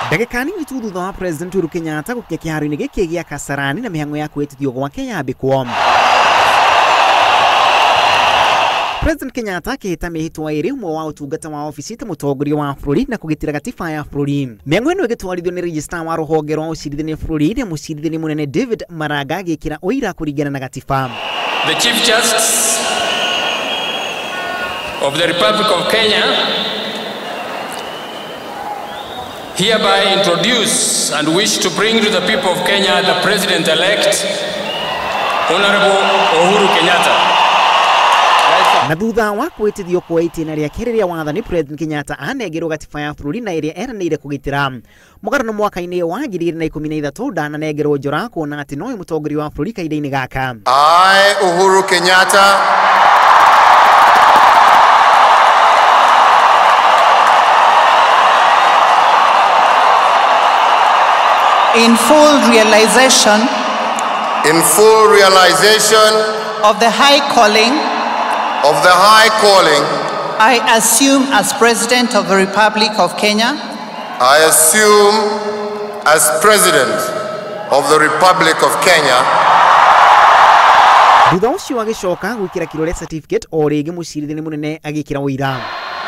Ndagĩka nini tu thutha wa President Uhuru Kenyatta gũkinya kĩharo-inĩ gĩkĩ gĩa Kasarani na mĩhang'o ya kwĩtithio gwake yambĩkwo. President Kenyatta akĩhĩta mĩhĩtwa ĩrĩ ũmwe wa ũtungata wa obici ta mũtongoria wa bũrũri na kũgitĩra gatiba ya bũrũri. Mĩhang'o ĩno ĩgĩtwarithio nĩ registrar wa rũhonge rwa ũcirithania bũrũri-inĩ mũcirithania mũnene David Maraga agĩkĩra ũira kũringana na gatiba. The Chief Justice of the Republic of Kenya hereby introduce and wish to bring to the people of Kenya the President-elect, Honorable Uhuru Kenyatta. Na thutha wa kwĩtithio kwa itĩna rĩake rĩrĩa wathani President Kenyatta anengerwo gatiba ya bũrũri na ĩrĩa eranĩire kũgitĩra mũgarano mwaka-inĩ wa 2013 ndananengerwo njora kuona atĩ nowe mũtongoria wa bũrũri kahinda-inĩ gaka. I, Uhuru Kenyatta, in full realization of the high calling I assume as President of the Republic of Kenya. I assume as President of the Republic of Kenya. Thutha ũcio agĩcoka gwĩkĩra kĩrore certificate o rĩngĩ mũcirithania mũnene agĩkĩra ũira.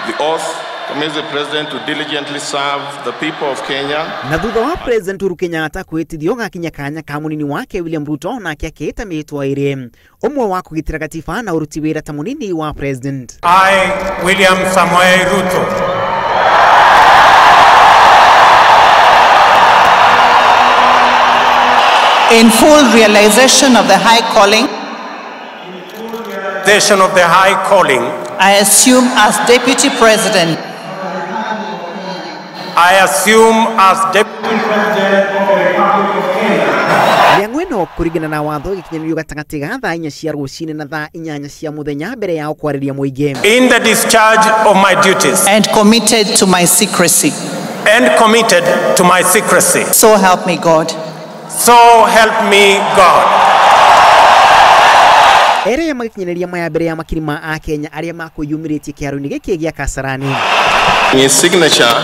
The oath commits the President to diligently serve the people of Kenya. Na thutha wa President Uhuru Kenyatta kwĩtithio gakinya kanya ka mũnini wake William Ruto nake akĩhĩta mĩhĩtwa ĩrĩ ũmwe wa kũgitĩra gatiba na ũruti wĩra ta mũnini wa President. I, William Samoei Ruto, in full realization of the high calling I assume as Deputy President. I assume as Deputy President of the Republic of Kenya. Mĩhang'o ĩno kũringana na watho ĩgĩkinyanĩrio gatagatĩ ga thaa 4 cia rũcinĩ na thaa 8 cia mũthenya mbere yao kwarĩria mũingĩ. In the discharge of my duties. And committed to my secrecy. And committed to my secrecy. So help me God. So help me God. Erĩa magĩkinyanĩria maya mbere ya makiri ma Akenya arĩa makwĩyumĩrĩtie kĩharo-inĩ gĩkĩ gĩa Kasarani. His signature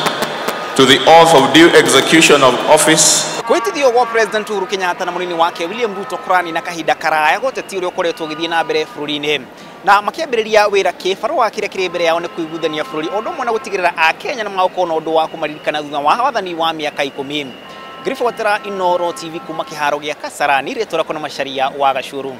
to the oath of due execution of office. Kwĩtithio gwa President Uhuru Kenyatta na mũnini wake William Ruto kũrani na kahinda karaya gũteti ũrĩa ũkoretwo ũgĩthiĩ na mbere bũrũri-inĩ na makĩambĩrĩria wĩra kĩbarũa kĩrĩa kĩrĩ mbere yao nĩ kũiguithania bũrũri ũndũ ũmwe na gũtigĩrĩra Akenya nĩ magũkorwo na ũndũ wa kũmaririkana thutha wa wathani wa mĩaka 10. Ngĩribotera Inooro TV kuma kĩharo gĩa Kasarani, rĩtwa rĩakwa nĩ Macharia wa Gacuru.